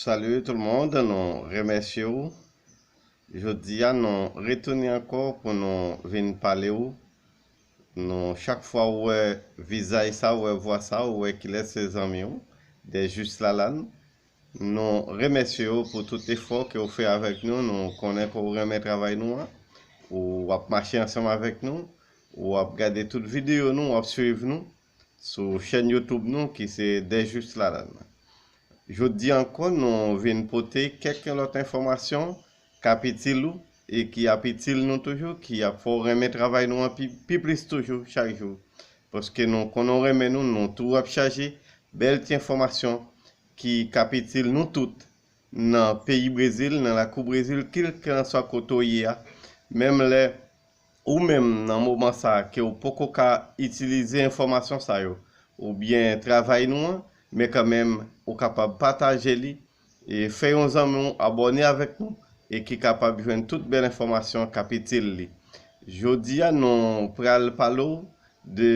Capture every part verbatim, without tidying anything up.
Salut tout le monde, nou remèsye w. Jodi a nou retounen ankò pou nou vin pale w. Nou chak fwa ou wè vizaj sa, ou wè vwa sa, ou wè kilès se zanmi w, Dèjis Lalann. Nou remèsye w pou tout efò ke w fè avèk nou. Nou konnen ke w renmen travay nou an. Ou ap mache ansanm avèk nou. Ou ap gade tout videyo nou, w ap swiv nou sou chèn YouTube nou ki se Dèjis Lalann. Jodi ankò, nou vin pote kèk lòt enfòmasyon k ap itil ou e ki ap itil nou toujou, ki ap fè w renmen travay nou an pi, pi plis toujou, chak jou. Paske nou konnen w renmen nou, nou tou ap chaje bèl ti enfòmasyon ki k ap itil nou tout nan peyi Brezil, nan lakou Brezil, kèlkanswa kote w ye a. Menm lè ou menm nan moman sa a ke w poko ka itilize enfòmasyon sa yo, oubyen travay nou an, men kanmenm ou kapab pataje li, e fè yon zanmi w abòne avèk nou, e ki kapab jwenn tout bèl enfòmasyon k ap itil li. Jodi a, nou pral pale w de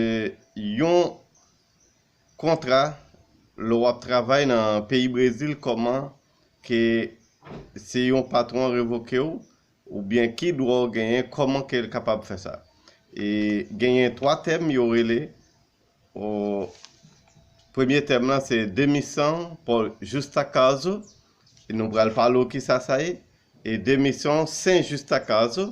yon kontra lè w ap travay nan peyi Brezil, kòman ke si yon patwon revoke w, oubyen ki dwa w genyen, kòman ke l kapab fè sa. E genyen twa tèm yo rele, o, premye tèm lan se demissão por justa causa, e nou pral pale w kisa sa ye, e demissão sem justa causa,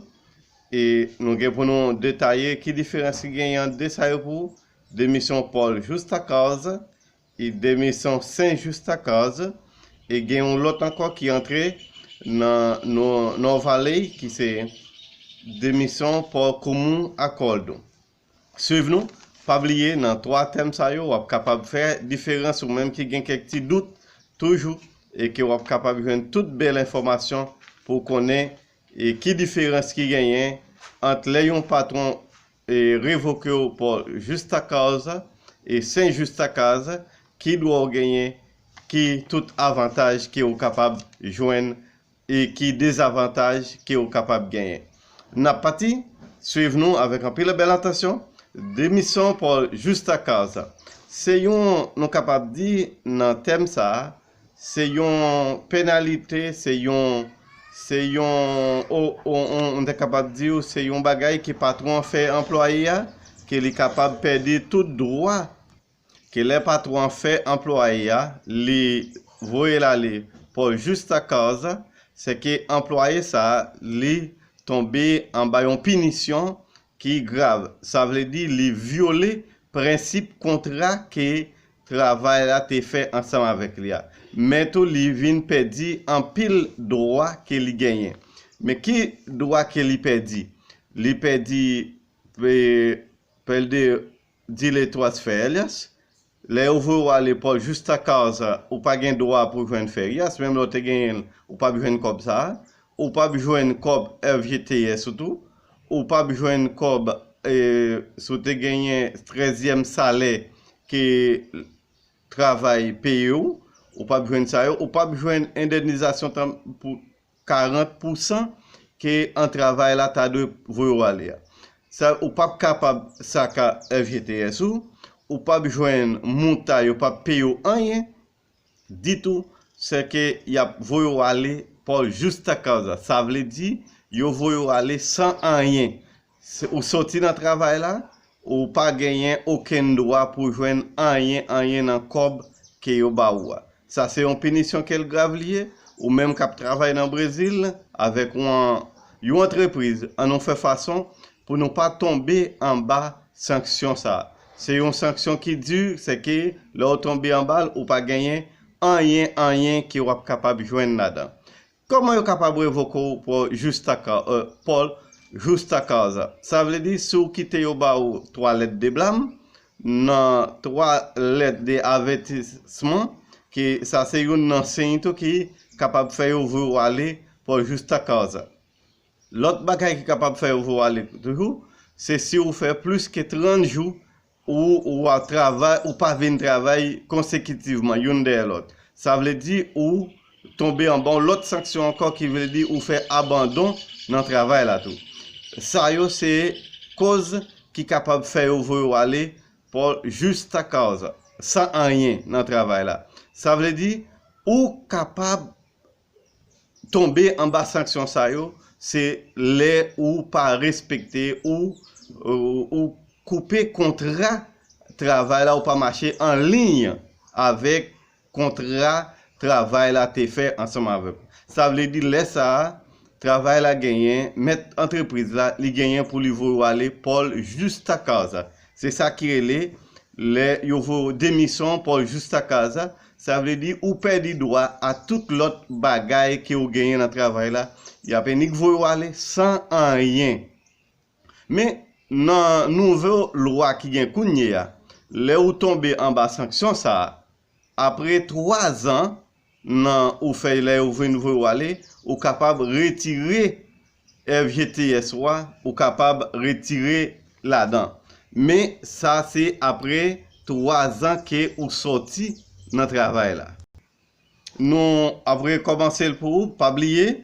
e nou gen pou nou detaye ki diferans ki genyen ant de sa yo pou ou, demissão por justa causa e demissão sem justa causa, e gen yon lòt ankò ki antre nan no, nova lei, ki se demissão por comum acordo. Swiv nou, pa bliye nan twa tèm sa yo, w ap kapab fè diferans ou menm ki gen kèk ti dout toujou, e ke w ap kapab jwenn tout bèl enfòmasyon pou w konnen e ki diferans ki genyen ant lè yon patwon e revoke w por justa causa e sem justa causa, ki dwa w genyen, ki tout avantaj ke w kapab jwenn e ki dezavantaj ke w kapab genyen. N ap pati, swiv nou avèk anpil bèl atansyon. Demissão por justa causa. Se yon, nou kapab di, nan tèm sa a, se yon penalite, se yon, se yon, o, o, o, m te kapab di w, se yon bagay ke patwon an fè anplwaye a, ke li kapab pèdi tout dwa, ke lè patwon an fè anplwaye a, li voye l ale por justa causa, se ke anplwaye sa a, li tonbe anba yon pinisyon ki grav. Sa vle di li vyole prensip kontra ke travay la te fè ansanm avèk li a. Men tou li vin pèdi anpil dwa ke li genyen. Men ki dwa ke li pèdi? Li pèdi, e, pèdi direitos férias. Lè yo voye w ale por justa causa, ou pa gen dwa pou jwenn férias, menm lè w te genyen l, ou p ap jwenn kòb sa a. Ou p ap jwenn kòb F G T S ou tou. Ou p ap jwenn kòb, e, si w te genyen trèzyèm salè ke travay peye w, ou p ap jwenn sa yo. Ou p ap jwenn endènizasyon tan pou karant pousan ke an travay la ta dwe voye w ale a. Sa, ou p ap kapab saka F G T S ou, ou p ap jwenn mouta, yo p ap peye w anyen ditou, se ke y ap voye w ale por justa causa. Sa vle di, yo voye w ale san anyen. Se, ou soti nan travay la, ou pa genyen okenn dwa pou jwenn anyen, anyen nan kòb ke yo ba ou a. Sa se yon pinisyon ke l grav li ye, ou menm k ap travay nan Brezil avèk yon, yon antrepriz, ann nou fè fason pou nou pa tonbe anba sanksyon sa a. Se yon sanksyon ki di, se ke lè w tonbe anba l, ou pa genyen anyen, anyen ke w ap kapab jwenn ladan. Kòman yo kapab revoke w por justa ca-, e, por justa causa? Sa vle di, si w kite yo ba ou twa lèt de blam, nan twa lèt de avètisman, ke sa se youn nan siy tou ki kapab fè yo voye w ale por justa causa. Lòt bagay ki kapab fè yo voye w ale toujou, se si w fè plis ke trant jou ou, ou ap travay, ou pa vin travay konsekitivman, youn dèyè lòt. Sa vle di ou tonbe anba yon lòt sanksyon ankò, ki vle di ou fè abandon nan travay la tou. Sa yo se koz ki kapab fè yo voye w ale por justa causa, san anyen nan travay la. Sa vle di, ou kapab tonbe anba sanksyon sa yo, se lè ou pa respekte ou, ou, ou koupe kontra travay la, ou pa mache an liy avèk kontra travay la te fè ansanm avèk ou. Sa vle di lè sa a, travay la genyen, mèt antrepriz la, li genyen pou li voye w ale por justa causa. Se sa ki rele lè yo voye w demisyon por justa causa, sa vle di ou pèdi dwa a tout lòt bagay ke ou genyen nan travay la. Y ap enik voye w ale san anyen. Men, nan nouvo lwa ki gen kounye a, lè ou tonbe anba sanksyon sa a, apre twa zan nan ou fè lè yo vin voye w ale, ou kapab retire F G T S ou a, ou kapab retire ladan. Men sa se apre twa zan ke ou sòti nan travay la. Nou ap rekòmanse l pou ou, pa bliye,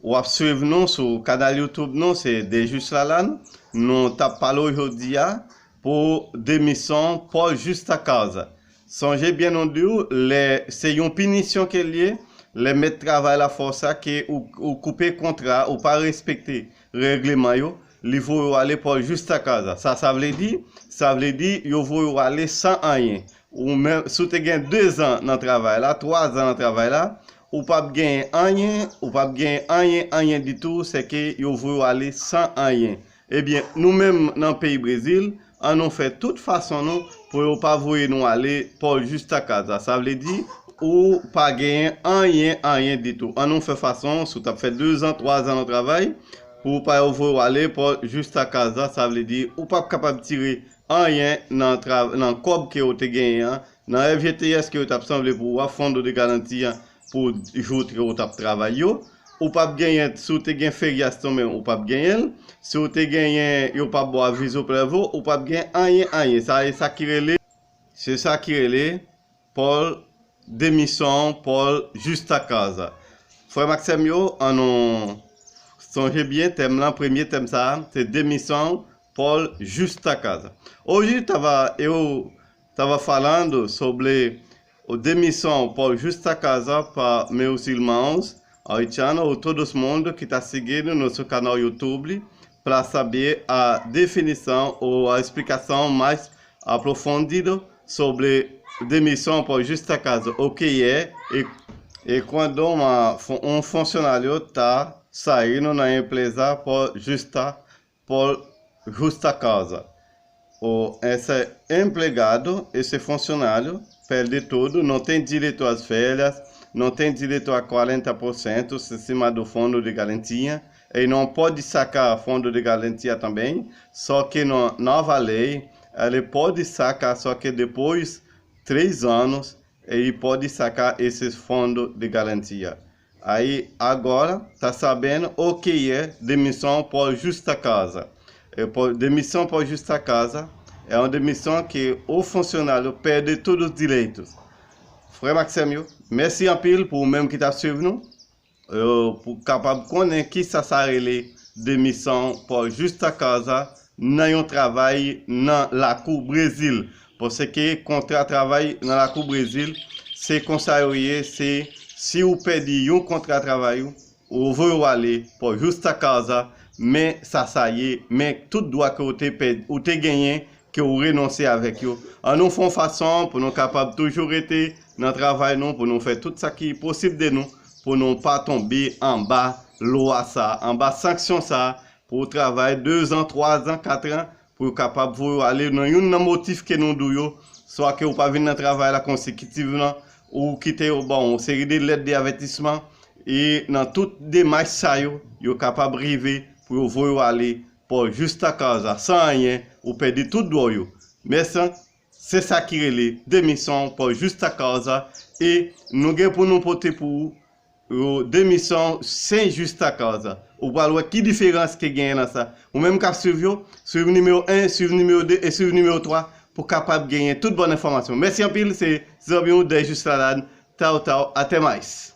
w ap swiv nou sou kanal YouTube nou, se Dejus Lalanne. Nou t ap pale w jodi a pou demisyon por justa causa. Sonje byen nou di w, lè se yon pinisyon ke l ye, lè mèt travay la fè w sa ke ou, ou koupe kontra, ou pa respekte règleman yo, li voye w ale por justa causa. Sa, sa vle di, sa vle di yo voye w ale san anyen. Ou menm, si w te gen de zan nan travay la, twa zan nan travay la, ou p ap genyen anyen, ou p ap genyen anyen, anyen ditou, se ke yo voye w ale san anyen. Ebyen, nou menm nan peyi Brezil, an nou fè tout fason nou pou yo pa voye nou ale por justa causa. Sa vle di, ou pa genyen anyen, anyen ditou. An nou fè fason, si w t ap fè de zan, twa zan nan travay, pou pa yo voye w ale por justa causa, sa vle di, ou p ap kapab tire anyen nan, tra- nan kòb ke w te genyen an, nan F G T S ke yo t ap sanble pou ou a, Fundo de Garantia, pou jou ke w t ap travay yo. Ou p ap genyen, si w te gen ferias tou menm, ou p ap genyen l. Si w te genyen, yo p ap ba w avizo prevo, ou p ap gen anyen, anyen. Sa e sa ki rele, se sa ki rele por demisyon por justa causa. Frè m ak sè m yo, an nou sonje byen tèm lan, premye tèm sa a, se demisyon por justa causa. Hoje tava, eu tava falando sobre o demissão por justa causa para meus irmãos haitianos ou todo mundo que está seguindo nosso canal YouTube para saber a definição ou a explicação mais aprofundada sobre demissão por justa causa, o que é e, e quando uma, um funcionário está saindo na empresa por justa, por justa causa. O esse empregado, esse funcionário, perde tudo, não tem direito às férias, não tem direito a quarenta por cento acima do fundo de garantia, e não pode sacar fundo de garantia também, só que na nova lei, ele pode sacar, só que depois três anos, ele pode sacar esses fundos de garantia. Aí agora tá sabendo o que é demissão por justa causa. E por, demissão por justa causa é uma demissão que o funcionário perde todos os direitos. Frè m ak sè m yo, mèsi anpil pou ou menm ki t ap swiv nou. Yo, pou kapab konnen kisa sa rele demisyon por justa causa nan yon travay nan lakou Brezil. Paske kontra travay nan lakou Brezil, se konsa yo ye, se si ou pèdi yon kontra travay ou, ou voye w ale por justa causa, men sa sa ye, men tout dwa ke ou te pèd, ou te genyen, ke ou renonse avèk yo. An nou fè yon fason pou nou kapab toujou rete nan travay nou, pou nou fè tout sa ki posib de nou, pou nou pa tonbe anba lwa sa, anba sanksyon sa, pou travay de zan, twa zan, kat an, pou yo kapab voye w ale nan youn nan motif ke nou di w yo, swa ke ou pa vin nan travay la konsekitivman, ou kite yo ba w yon seri de lèt de avètisman, e nan tout demach sa yo, yo kapab rive pou yo voye w ale por justa causa, san anyen, ou pèdi tout dwa w yo. Men san, se sa ki rele demisyon por justa causa, e nou gen pou nou pote pou ou yo demisyon sen justa causa. Ou pral wè ki diferans ki genyen nan sa. Ou menm k ap swiv yo, swiv nimewo en, swiv nimewo de e swiv nimewo twa pou kapab genyen tout bon enfòmasyon. Mèsi anpil, se zanmi w Dejus Lalanne. Tchau, tchau, até mais.